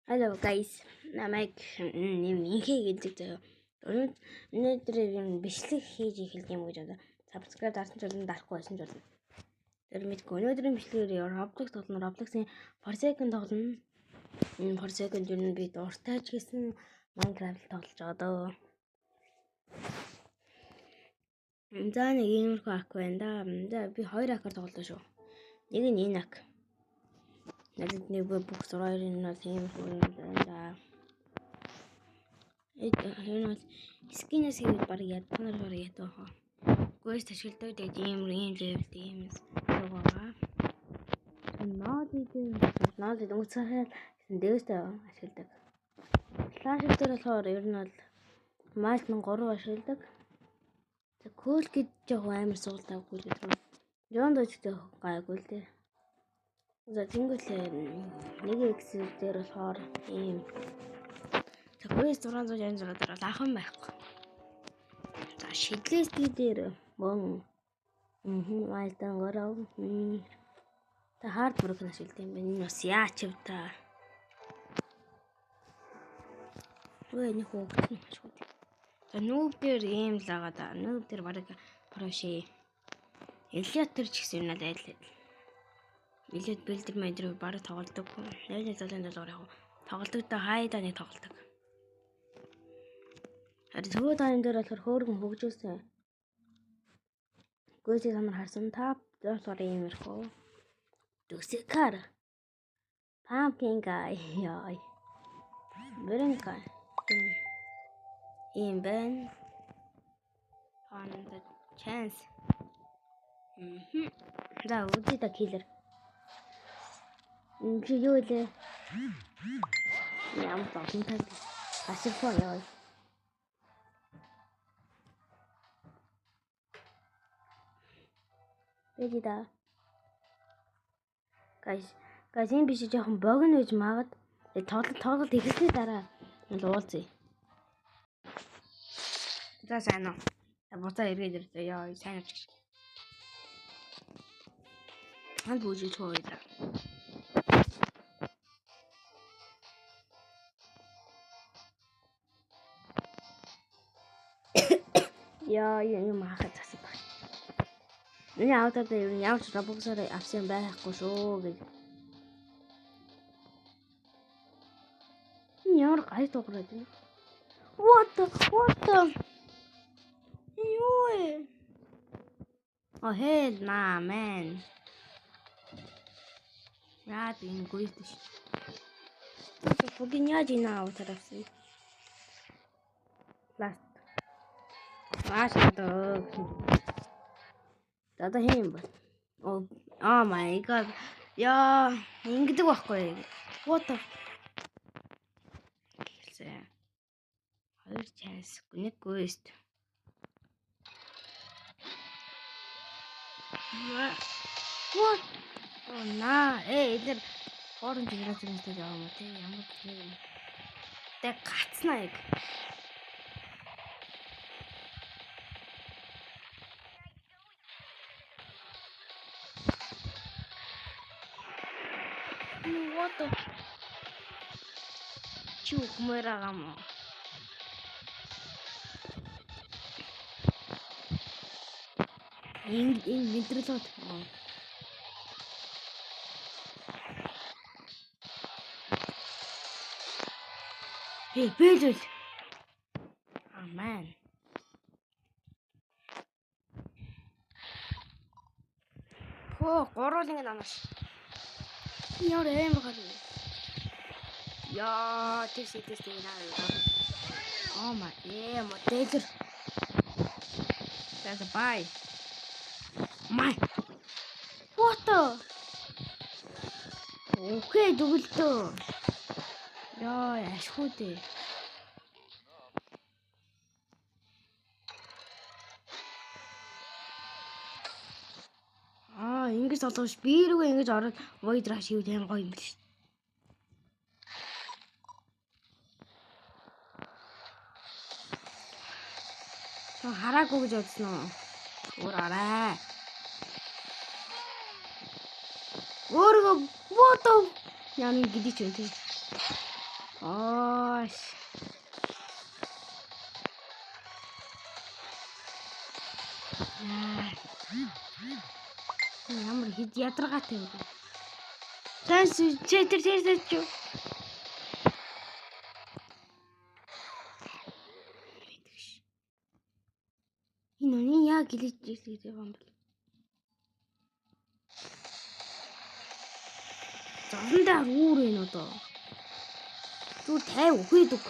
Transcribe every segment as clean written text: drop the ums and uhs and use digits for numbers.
Hello guys. Намайг нэмхээ гэдэг заяа. Өнөөдөр юм бичлэг хийж эхэлдэг юм гэж бодоо. Subscribe дарсан ч болно, дарахгүй байсан ч болно. Тэр мэдгүй. Өнөөдрийн бичлэгээр Roblox тоглоно. Roblox-ийн Forsaken тоглоно. Энэ Forsaken юу нь би дуртай ч гэсэн Minecraft тоглож байгаа дөө. За нэг иймэрхүү ак байна да. За би хоёр акаар тоглолоо шүү. Нэг нь энэ ак. Надад нэг бүх 6 2 нь бол иймэрхүү юм байна да. Энэ бол skin ээс хийвэл баг ядтанаар баг ядуу хаа. Гүйс ашигладаг тэгээд ийм level ийм байгаа. Ноолид өнгөцгөн дээштэй ашигладаг. Flash дээр болохоор ер нь бол Milton 3 ашигладаг. За Cool гэж жоохон амар суултаа гүйл гэдэг. Жон дожтой гайгүй л дээ. За тэнгуүлээ 1x дээр болохоор ийм. За Quest 666 дээр бол анхан байхгүй. За шидлэсти дээр мөн Milton 3. Та hard broken ашигладаг юм байна. Энэ бас яач вэ та? Өө энэ хөөгдсөн шүү дээ. За нүүб дээр ийм л байгаа да. Нүүб дээр бараг проши. Элиатер ч гэсэн юм надад адил. Элиот билдер мэдэр бараг тоглодог. 0.77 яг тоглодог да хайдаа нэг тоглодог. Харин төвөө тайм дээр болохоор хөөргөн хөгжүүлсэн. Гүйцээ самар харсан та болохоор иймэрхүү. Дүсэкар. Pumpkin guy. Яа. Веренка. Ийм байна. And chance. За үзье та киллер. Чи юу вэ? Ямар зовлонтой. Ашиггүй яа. Бэди да. Guys, guys энэ биш жоохон богино байж магад. Тоглолт эхэлсний дараа л уулзъя. За сайн уу. За буцаа эргээд ирлээ. Яа, сайн уу гэж. Ханд бүжиж хөөе да. Яа, юм хаахад засаад байна. Миний аватар дээр ер нь ямар ч Roblox-оор авсан юм байхгүй шүү гэж. Энэ ямар гай дуурайд байна. What the what the? Юу вэ? Oh hell nah man. Яа энэ гүйт ш. Fucking яаж энэ аватар авсан? Last. Маш доо. За одоо хин юм бол. Oh my god. Яа, ингэдэг байхгүй. What the? Гэлзээ. Хоёр chance, нэг ghost. What? Oh наа. Эдгээр хоорон генератор юмтай яваа юм уу те? Ямар юм. Тэг гацнаа яг. What the? Чи үхмээр байгаа юм уу? Энэ мэдрэлүүд. Хей, бэлвэл. Амен. Хөө, гурван ингэ нанаш. Ямар амар гар юм. Яа, тэр сэтэс тийм наа. Oh my, yeah, моделер. That's a bye. My. What the? Окей, дүгэлтөө. Яа, ашгүй дээ. Аа, ингэж тоглож би рүүгээ ингэж ороод void rush хийвэл амар гоё юм биш. Чон хараагүй гэж бодсон уу? Өөр арай. Өөрөө what the яа нэг гэдэг ч юм тий. Оош. Яа. Ямар хэд ядаргаатай юм бэ? Танс чи тэр тэр чи. Энэ үний яа гэлэж гэлэж байгаа юм бэ? Зовлондоо үүр энэ одоо. Зүгээр 50 үхээд үг.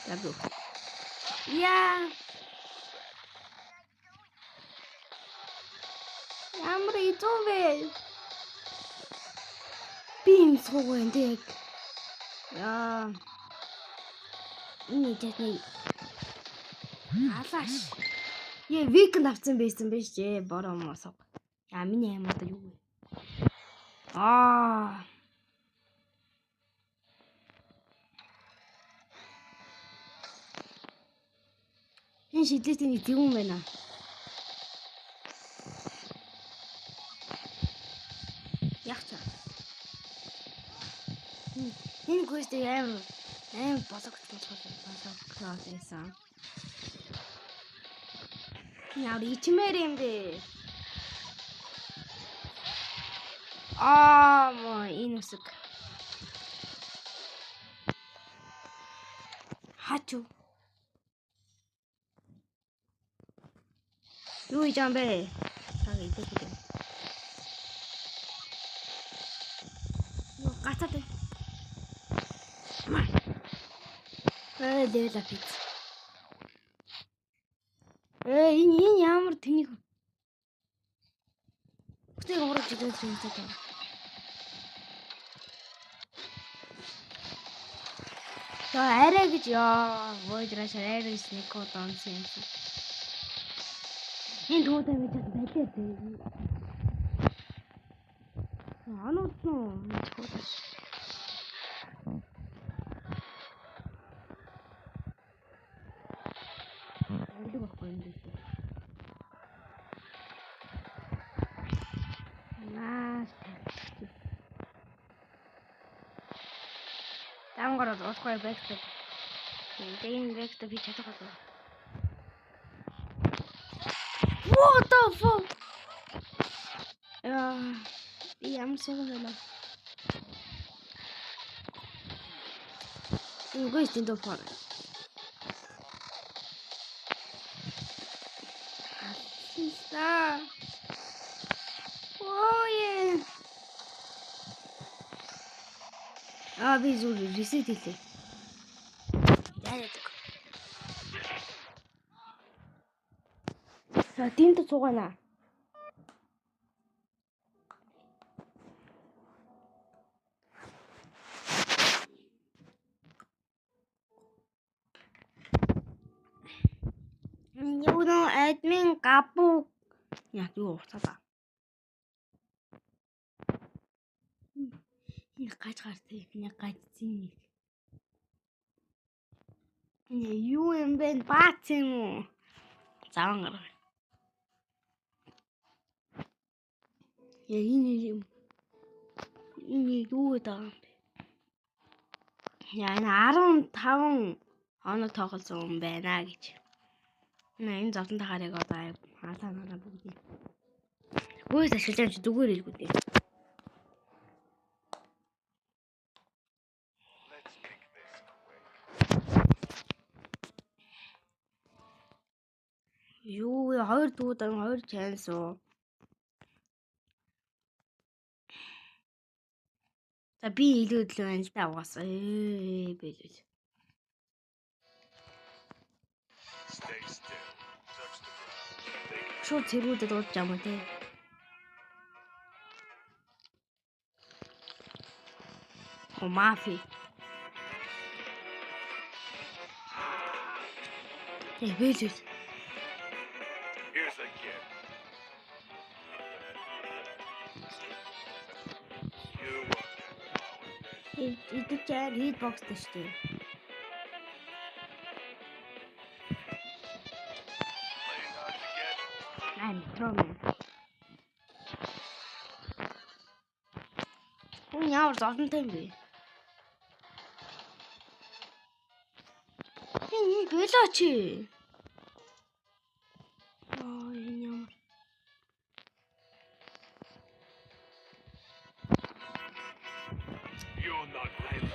За би. Яа. Ямар хэцүү вэ? Би юм суугаа энэ тэг. Яа. Энэ жадны алааш. Яа, викенд авсан байсан биш ээ. Бороо мосоо. Яа, миний аим одоо юу вэ? Аа. Энэ шидлээс нэг зөвүүн байна. Яг чаа. Энэ квест амар амар босогч болохоор босогч байсан. Яа, ичмээр юм бэ? Аа, мо энэ үсэг. Хачу. Юу хийж байгаа юм бэ? Таг идэх үү? Юу гацаад бай. Ээ, level up хийц. Ээ, энэ ямар тэнийг. Гэтэ ураж идэх юм цаа. За арай гэж яа, Void Rush арай гэж нэг код онсон юм шиг. Энэ дуудаа мэдээд балиар дээ. Анууд нөө мэдгүй. Алиг байхгүй юм дээ. Наас тавьчих. Дангаар удахгүй backstep. Тэгээ энэ backstep хийж чадах болов. What the fuck? Яа, би ямар суугаа байлаа. Үгүй ээ дөө пар. Аллаа. Ой. Аа би зүгээр reset хийлээ. Яа яадаг. За тэнд суугаана. Юу нөө админ габу. Яа юу уцаалаа. Энэ гаж гартай. Миний гажцын нэг. Энэ юу юм бэ? Баац юм уу? Заван гарга. Яа энэ юм. Энэ юу гэдэг юм бэ? Яа энэ 15 оноо тоглосон юм байна гэж. Энэ зовлон тахаарыг одоо хаалаа нараа бүгдийг. Гүйс ашиглаж юм чи зүгээр хэлгүй дээ. Юу вэ? 2 дүүд 2 чанс уу? За би илүү төлөө байна л да угаасаа. Бэлвэл. Шууд цэргүүдэд уудж юм уу те? О мафи. Э бэлвэл. Идэг чаар хит бокстэй шүү дээ. Аа метро мэн. Хүн ямар зовлонтой юм бэ? Бэлээ чи. Аа, энэ ямар. You're not ready.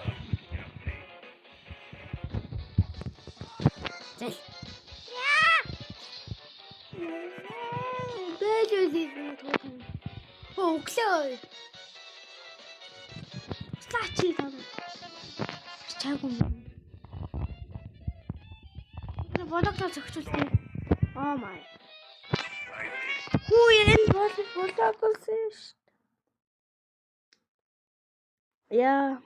Зэл. Бэлээ л туу. Өглөө. Туслаач та. Чаагүй юм. Тэр блоклоо зохицуултыг. Oh my. Хүү энэ бол блоклсон шүү. Яа.